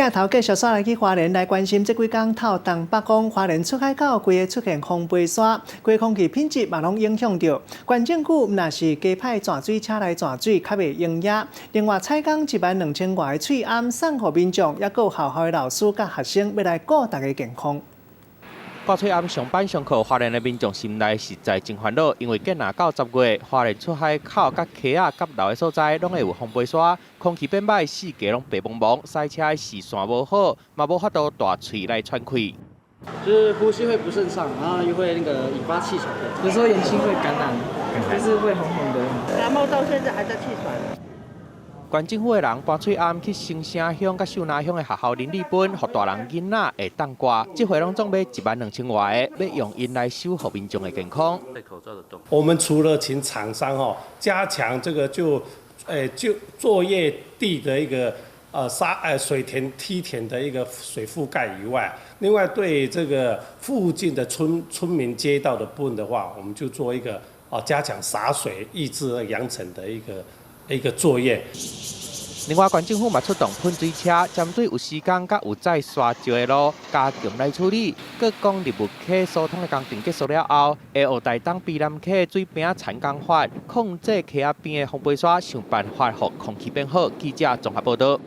鏡頭繼續煞來去花蓮來關心，這幾工透東北風，花蓮出海口規个出現風飛沙，規空氣品質嘛攏影響著。縣政府毋但是加派泉水車來泉水，較袂溶野。另外，採工1萬2千外个喙罨送予民眾，抑閣有學校的老師佮學生欲來顧大家健康。掛喙罨上班上課，花蓮的民眾心內實在真煩惱，因為建若到10月，花蓮出海口佮溪仔佮流的所在，攏會有風飛沙，空氣變歹，四界攏白茫茫，駛車的視線無好，嘛無法度大喙來喘氣。就是呼吸會不順暢，然後又會那個引發氣喘，有時候眼睛會感染，就是會紅紅的。感冒到現在還在氣喘。縣政府的人搬喙罨去新城鄉佮秀林鄉的學校鄰里分，予大人囡仔會當掛。這回攏總買1萬2千外个，欲用𪜶來守護民眾的健康。我們除了請廠商吼加強這個就作業地的一個沙水田梯田的一個水覆蓋以外，另外對這個附近的村民街道的部分的話，我們就做一個加強灑水抑制揚塵的一個作業。另外，縣政府嘛出動噴水車，針對有施工佮有載沙石的路，加強來處理。閣講入木溪疏通的工程結束了後，會學台東卑南溪水邊產工法，控制溪仔邊的風飛沙，想辦法予空氣變好。記者綜合報道。